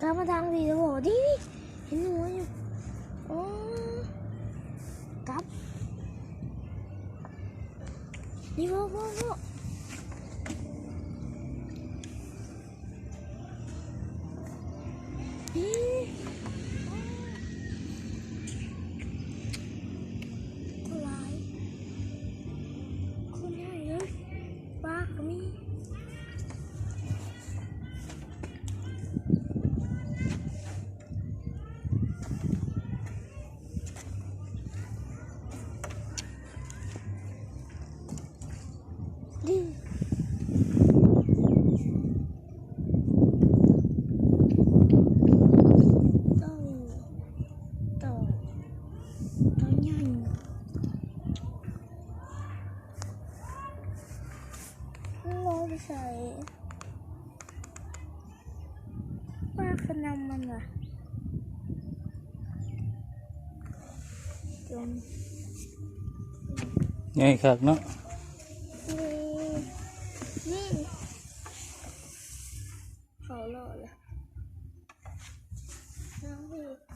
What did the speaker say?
ກັບມາທາງພີ້ແລ້ວບໍ່? ນີ້ ນີ້ ເຫັນຫົວຢູ່. ໂອ້ ກັບ ນີ້ ໂອ້ ໂອ້ ໂອ້ ນີ້ ຫຼາຍ ຄົນຫຼາຍເລີຍ ປາກະມີ. ປາກະນຳມັນຫວາ ຈົນ ໃຫຍ່ຄັກເນາະ. ນີ້ ນີ້ ເຂົາເລາະລະ ທາງພີ້.